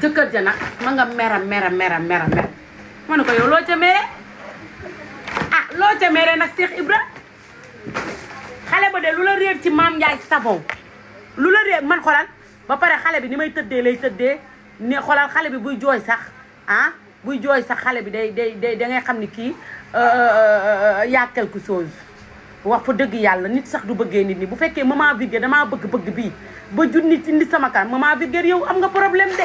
jëkkër ja nag ma nga mera ma ne ko yow loo ca mere ah loo ca mere nag Cheikh Ibra xale ba de lu la réer ci Mame Ndiaye Savon lu la réer man xoolal ba pare xale bi ni may tëddee lay tëddee ne xoolal xale bi buy jooy sax ah buy jooy sax xale bi day da ngay xam ni kii y'a quelque chose wax fa dëgg yàlla nit sax du bëggee nit ñi bu fekkee maman Virgile damaa bëgg bii ba jur nit indi sama kan maman Virgile yow am nga problème de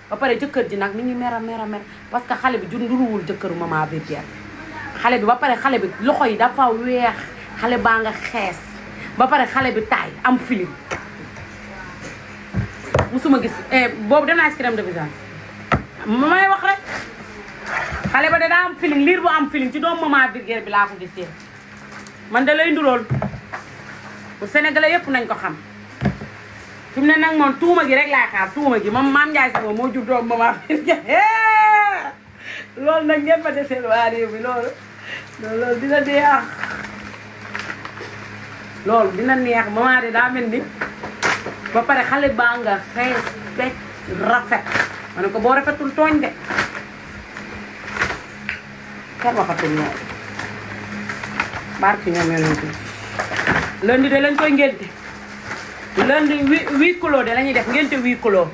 ba pare jëkkër ji nag ni ngi mer parce que xale bi jur nduruwul jëkkëru maman Virgile xale bi ba pare xale bi loxo yi dafa weex xale baa nga xees ba pare xale bi taay am filim musuma gis boobu dem naa si crème de visage may wax rek xale ba de daa am filim liir bu am filim ci doom maman Virgile bi laa ko gisee man da lay ndurool bu Sénégalais yëpp nañ ko xam fi mu ne nag moom tuuma gi rek laay xaar tuuma gi moom Mame Ndiaye Savon moo jur doom maman Virgile loolu nag ngeen ma deseel waa réew mi loolu dina neex loolu dina neex maman de daa mel ni ba pare xale baa nga xees pecc rafet ma ne ko boo rafetul tooñ de kenn waxatul loolu barki ñoom yonent lundi de lañ koy ngénte lundi 8 kilos de la ñuy def ngénte 8 kilos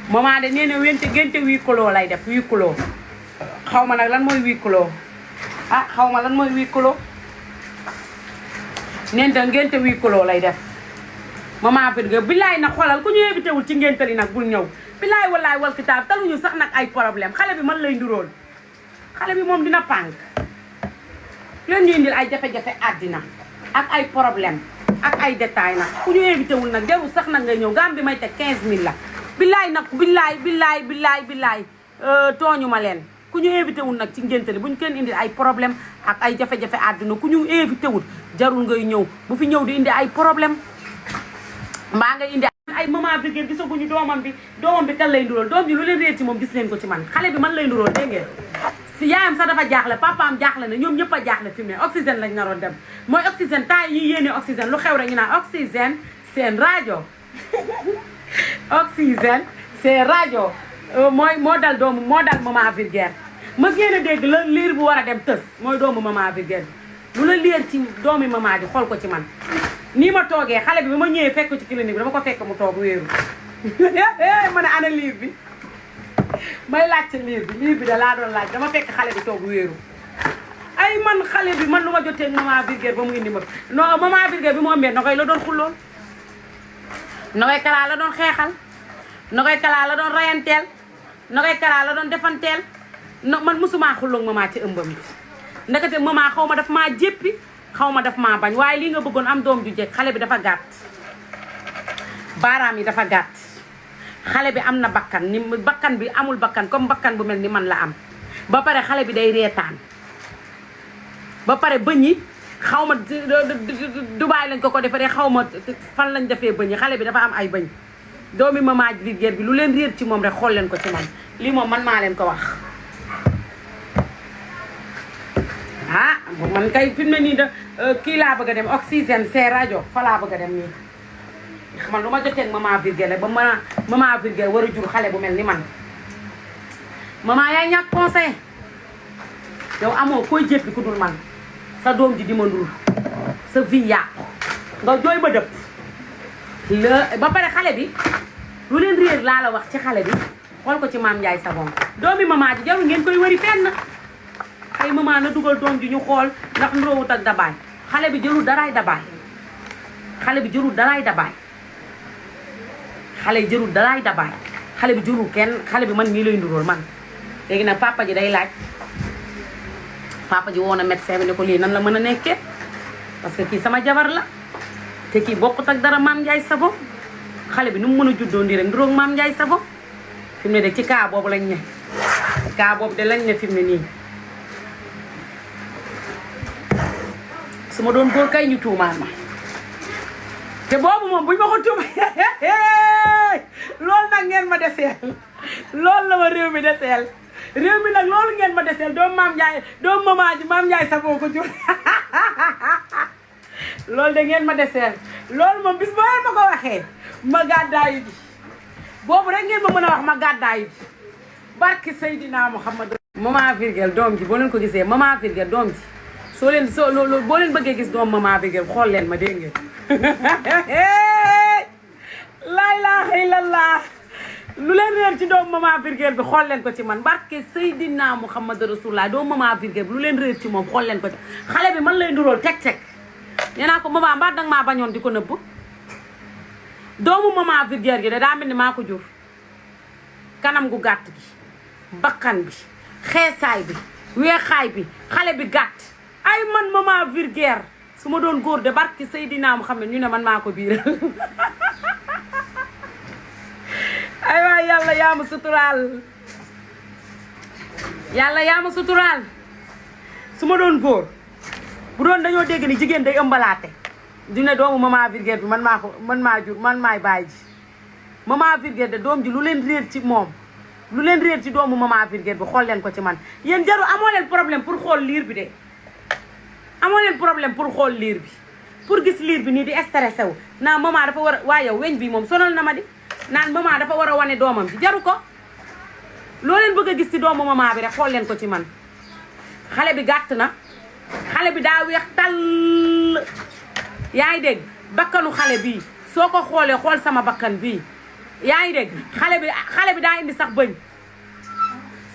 maman de nee na ngénte 8 kilos lay def 8 kilos xaw ma nag lan mooy 8 kilos ah xaw ma lan mooy 8 kilos neen ngénte 8 kilos lay def maman Virgile billaay nag xoolal ku ñu invité wul ci ngénte li nag bul ñëw billaay wallaay wal kitaab taluñu sax nag ay problème xale bi man lay nduróol xale bi moom dina pànk leen ñu indil ay jafe-jafe àddina ak ay problème ak ay détails nag ku ñu invité wul nag jarul sax nag ngay ñëw gam bi may teg 15000 la billaay nag billaay tooñu ma leen ku ñu invité wul nag ci ngénte li bu ñu kenn indil ay problème ak ay jafe-jafe àddina ku ñu invité wul jarul ngay ñëw bu fi ñëw di indi ay problème mbaa nga indi ay maman Virgile gisaguñu doomam bi kan lay nduróol doom ji lu leen réer ci moom gis leen ko ci man xale bi man lay nduróol dégg ngeen si yaayam sax dafa jaaxle papaam jaaxle na ñoom ñëpp a jaaxle fi mu ne oxygène lañ naroon dem mooy oxygène temps yi yéene oxygène lu xew rek ñu naan oxygène seen rajo oxygène seen rajo moo dal maman Virgile ma ngeen a dégg la liir bu war a dem tës mooy doomu maman Virgile lu la liir ci doomi maman di xool ko ci man nii ma toogee xale bi ba ma ñëwee fekk ci clinique bi dama ko fekk mu toog wéeru ma ne ana liir bi may laajte liir bi da laa doon laaj dama fekk xale bi toog wéeru ay man xale bi man lu ma jotee maman Virgile ba mu indi ma non maman Virgile bi mu ëmbee Nogoy la doon xulloon Nogoy Kara la doon xeexal Nogoy Kara la doon rayanteel Nogoy Kara la doon defanteel man mosumaa xulloog maman ci ëmbam bi ndekete maman xaw ma daf maa jéppi xaw ma daf maa bañ waaye lii nga bëggoon am doom ju jekk xale bi dafa gàtt baaraam yi dafa gàtt xale bi am na bakkan ni bakkan bi amul bakkan comme bakkan bu mel ni man la am ba pare xale bi day reetaan ba pare bëñ yi xaw ma Dubaay lañ ko defaree xaw ma fan lañ defee bëñ yi xale bi dafa am ay bëñ doomi maman Virgile bi lu leen réer ci moom rek xool leen ko ci man lii moom man maa leen ko wax ah man kay fi mu ne nii da kii laa bëgg a dem oxygène c'est rajo fa laa bëgg a dem nii man lu ma jotee ak maman Virgile ba maman Virgile war a jur xale bu mel ni man maman yaay ñàkk conseil yow amoo koy jéppi ku dul man sa doom ji di ma ndur sa vie yàqu nga jooy ba dëpp la ba pare xale bi lu leen réer laa la wax ci xale bi xool ko ci Mame Ndiaye Savon doomi maman ji jarul ngeen koy wari fenn ay maman na dugal doom ji ñu xool ndax ndoowut ak dabaay xale bi jërul daraay dabaay xale bi jërul daraay dabaay xale jërul daraay dabaay xale bi jërul kenn xale bi man mii lay nduróol man léegi nag papa ji day laaj papa ji woon a médecin bi ne ko lii nan la mën a nekkee parce que kii sama jabar la te kii bokkut ak dara Mame Ndiaye Savon xale bi nu mu mën a juddoo ndi rek nduróog Mame Ndiaye Savon fi mu ne de ci cas boobu lañ ne cas boobu de lañ ne fi mu ne nii su ma doon góor kay ñu tuumaal ma te boobu moom buñ ma ko tuuma loolu nag ngeen ma deseel loolu la ma réew mi deseel réew mi nag loolu ngeen ma deseel doomu Mame Ndiaye doomu maman ji Mame Ndiaye Savon ko jur loolu de ngeen ma deseel loolu moom bis boo ma ko waxee ma gàddaayu ji boobu rek ngeen ma mën a wax ma gàddaay barki Seydina Muhammad. maman Virgile doom ji boo leen ko gisee maman Virgile doom ji soo leen boo leen bëggee gis doom maman Virgile xool leen ma dégg ngeen. laa ilaaha illallah lu leen réer ci doom maman Virgile bi xool leen ko ci man barke Seydina Muhammad Rasulullah doom maman Virgile bi lu leen réer ci moom xool leen ko ci xale bi man lay ndurool teg nee naa ko maman mbaa danga maa bañoon di ko nëbb doomu maman Virgile gi de daa mel ni maa ko jur kanam gu gàtt gi bakkan bi xeesaay bi weexaay bi xale bi gàtt ay man maman Virgile su ma doon góor de barke Seydina Muhammad ñu ne man maa ko biiral ay waay yàlla yaa ma suturaal yàlla yaa ma suturaal su ma doon góor bu doon dañoo dégg ni jigéen day ëmbalaate du ne doomu maman Virgile bi man maa jur man maay bàyyi ji maman Virgile de doom ji lu leen réer ci moom lu leen réer ci doomu maman Virgile bi xool leen ko ci man yéen jaru amoo leen problème pour xool liir bi de amoo leen problème pour xool liir bi pour gis liir bi nii di stressé wu naa maman dafa war a waaye yow weñ bi moom sonal na ma di naan maman dafa war a wane doomam bi jaru ko loo leen bëgg a gis ci doomu maman bi rek xool leen ko ci man xale bi gàtt na xale bi daa weex tàll yaa ngi dégg bakkanu xale bii soo ko xoolee xool sama bakkan bii yaa ngi dégg xale bi daa indi sax bëñ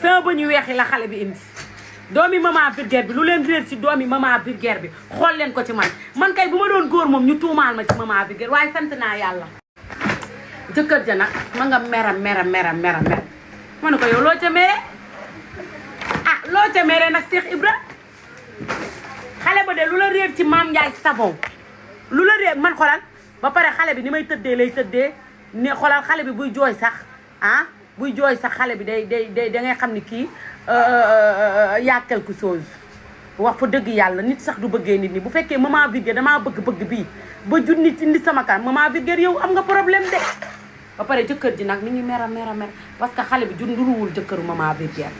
sama bëñ yu weex yi la xale bi indi doomi maman Virgile bi lu leen réer ci doomi maman Virgile bi xool leen ko ci man kay bu ma doon góor moom ñu tuumaal ma ci maman Virgile waaye sant naa yàlla jëkkër ja nag ma nga mera ma ne ko yow loo ca mere loo ca mere nag Cheikh Ibra xale ba de lu la réer ci Maam Ndiaye Savon lu la réer man xoolal ba pare xale bi ni may tëddee lay tëddee ne xoolal xale bi buy jooy sax buy jooy sax xale bi day da ngay xam ni kii y'a quelque chose wax fa dëgg yàlla nit sax du bëggee nit ñi bu fekkee maman Virgile damaa bëgg bii ba jur nit indi sama kan maman Virgile yow am nga problème de ba pare jëkkër ji nag mi ngi mer parce que xale bi jur nduruwul jëkkëru maman Virgile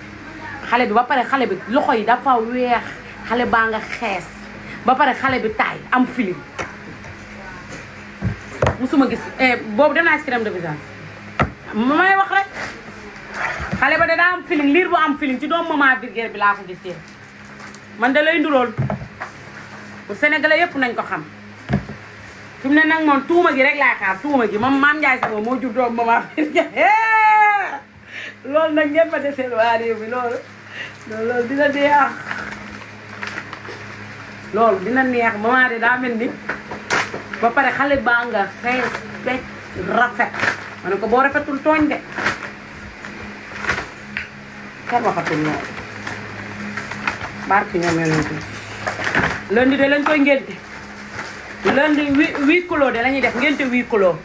xale bi ba pare xale bi loxo yi dafa weex xale baa nga xees ba pare xale bi taay am filim musuma gis boobu dem naa ci crème de visage may wax rek xale ba de daa am filim liir bu am filim ci doom maman Virgile bi laa ko gisee man da lay ndurool pour sénégalais yépp nañ ko xam fi mu ne nag moom tuuma gi rek laay xaar tuuma gi moom Maam Ndiaye Savon moo jur doom maman Virgile loolu nag ngeen ma deseel waa réew mi loolu dina neex loolu dina neex maman de daa mel ni ba pare xale baa nga xees pecc rafet ma ne ko boo rafetul tooñ de kenn waxatul noonu barki ñoom yonent lundi de lañ koy ngénte lundi 8 kilos de la ñuy def ngénte 8 kilos